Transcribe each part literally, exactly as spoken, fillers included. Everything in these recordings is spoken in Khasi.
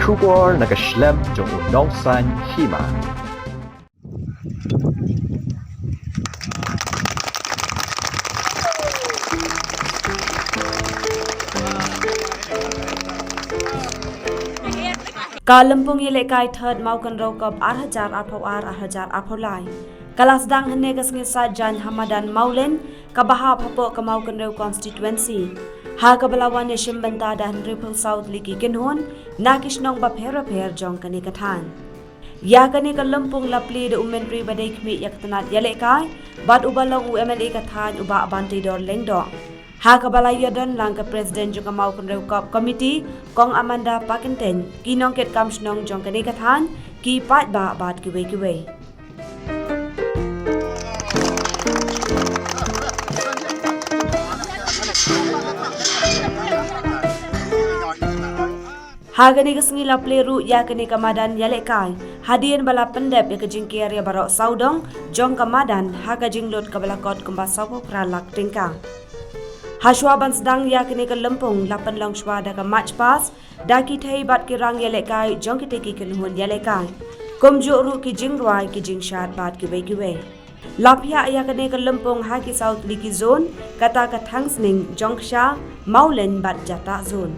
Khubor na ka shlem jong u nongsan hima. Ka lympung ïalehkai third Mawkynrew Cup ar hajar arphew ar, ar hajar arphew lai ka la sdang hynne ka sngi Saitjaiñ ha madan Mawlein, kaba hap hapoh ka Mawkynrew constituency, ha kaba la wan ïashim bynta da hynriewphew saw tylli ki kynhun na ki shnong bapher bapher jong kane ka thaiñ. Ïa kane ka lympung la plie da u Myntri ba dei khmih ïa ka tnat ïalehkai bad uba long u M L A ka thaiñ, u Bah Banteidor Lyngdoh, ha kaba la ïadon lang ka President jong ka Mawkynrew Cup Committee, Kong Amanda Pakyntein, ki nongkitkam shnong jong kane ka thaiñ, ki paidbah bad kiwei kiwei. Ha kane ka sngi la plie ruh ïa kane ka madan ïalehkai hadien ba la pyndep ïa ka jingker ïa baroh sawdong jong ka madan ha ka jinglut kaba la kot kumba sawphew phra lak tyngka. Hashwa ban sdang ïa kane ka lympung la pynlong shwa da ka march past, da ki thei bad ki rang ïalehkai jong kitei ki kynhun ïalehkai, kumjuh ruh ki jingrwai, ki jingshad bad kiwei kiwei. La phiah ïa kane ka lympung ha ki saw tylli ki zone, kata ka Thangsning, Jongksha, Mawlein bad Jatah zone.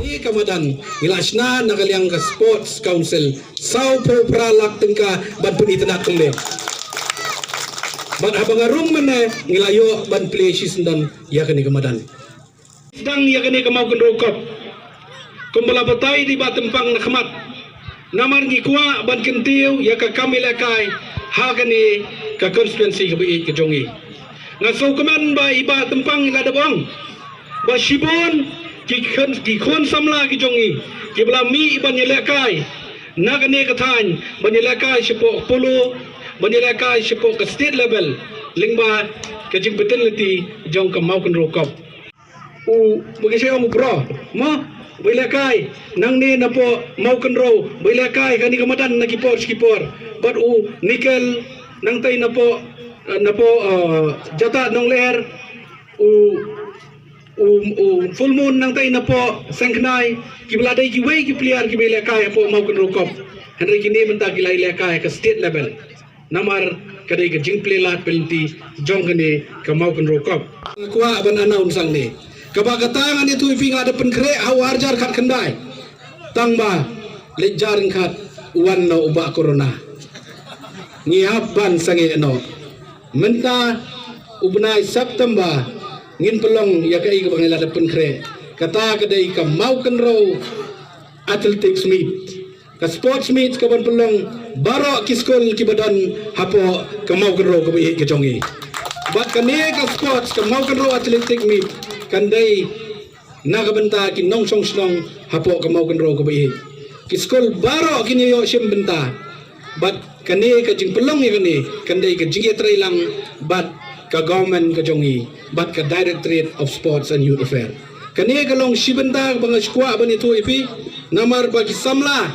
Ïa ka madan ngi la shna na ka liang ka Sports Council sawphew phra lak tyngka ban pynitynnad kumne. Bad haba nga rung mynne ngi la ïoh ban plie shisyndon ïa kane ka madan. Sdang ïa kane ka Mawkynrew Cup kumba la batai da i Bah Tympang na khmat. Namar ngi kwah ban kyntiew ïa ka kam ïalehkai ha kane ka constituency kaba ïeit ka jong ngi. Nga sngewkmen ba i Bah Tympang i la dep ong ba shibun ki khun, ki khun samla ki jong ngi kiba la mih ban ïalehkai na kane ka thaiñ, ban ïalehkai shapoh polo, ban ïalehkai shapoh ka state level lyngba ka jingpyntip lynti jong ka Mawkynrew Cup. U, ba ki shong u Bro, mo, ba ïalehkai nangne napoh Mawkynrew, ba ïalehkai kane ka madan na ki por sha ki por. Bad u Nikel nangtai napoh, eh, napoh, eh, Jatah Nonglyer, u, u, u Full Moon nangtai napoh Sengkhnai, kiba la dei kiwei ki player kiba ïalehkai hapoh Mawkynrew Cup. Hynrei kine mynta ki la ïalehkai ha ka state level. Namar ka dei ka jingplie lad plie lynti jong kane ka Mawkynrew Cup. Nga kwah ban announce hangne. Kaba kata ngan ïathuh ïa phi nga da pynkhreh ha u arhajar khatkhyndai. Tang ba leit jar ryngkat u wan noh u Bah Corona. Ngi hap ban sangeh noh. Mynta u bnai September ngin pynlong ïa kaei kaba ngi la da pynkhreh. Kata ka dei ka Mawkynrew Athletics Meet. Ka sports meet kaban pynlong baroh ki skul kiba don hapoh ka Mawkynrew kaba ïeit ka jong ngi. Bad kane ka sports, ka Mawkynrew Athletic Meet, kan dei na ka bynta ki nongshong shnong hapoh ka Mawkynrew kaba ïeit. Ki skul baroh kin ïoh shim bynta. Bad kane ka jingpynlong ïa kane kan dei ka jingïatreilang bad ka government ka jong i bad ka Directorate of Sports and Youth Affairs. Kane ka long shi bynta ba nga kwah ban ïathuh ïa phi, namar ba ki samla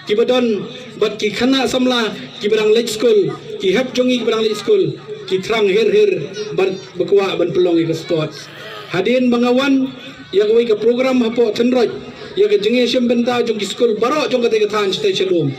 kiba don bad ki khynnah samla kiba dang leit skul, ki hep jong i kiba dang leit skul, ki thrang her her bad ba kwah ban pynlong ïa ka sports. Hadien ba nga wan ïa kawei ka program hapoh Tynroit ïa ka jingïashim bynta jong ki skul baroh jong kata ka thaiñ shatei shalum,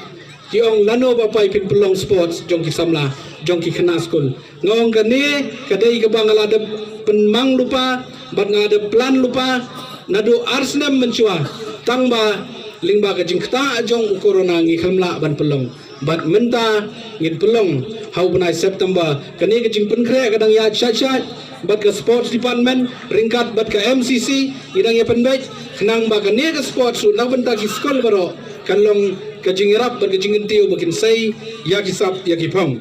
ki ong lano ba phi pynlong sports jong ki samla, jong ki khynnah skul. Nga ong kane ka dei kaba nga la dep pynmang lypa bad nga la dep plan lypa naduh ar snem mynshuwa, tang ba lyngba ka jingktah jong u corona ngi khlem lah ban pynlong. Bad mynta ngin pynlong ha u bnai September. Kane ka jingpynkhreh ka dang ïaid shai shai bad ka sports department ryngkat bad ka M C C, ngi dang ïa pynbeit khnang ba kane ka sports ruh na bynta ki skul baroh kan long ka jingïarap bad ka jingkyntiew ba kin sei ïa ki sap ïa ki phong.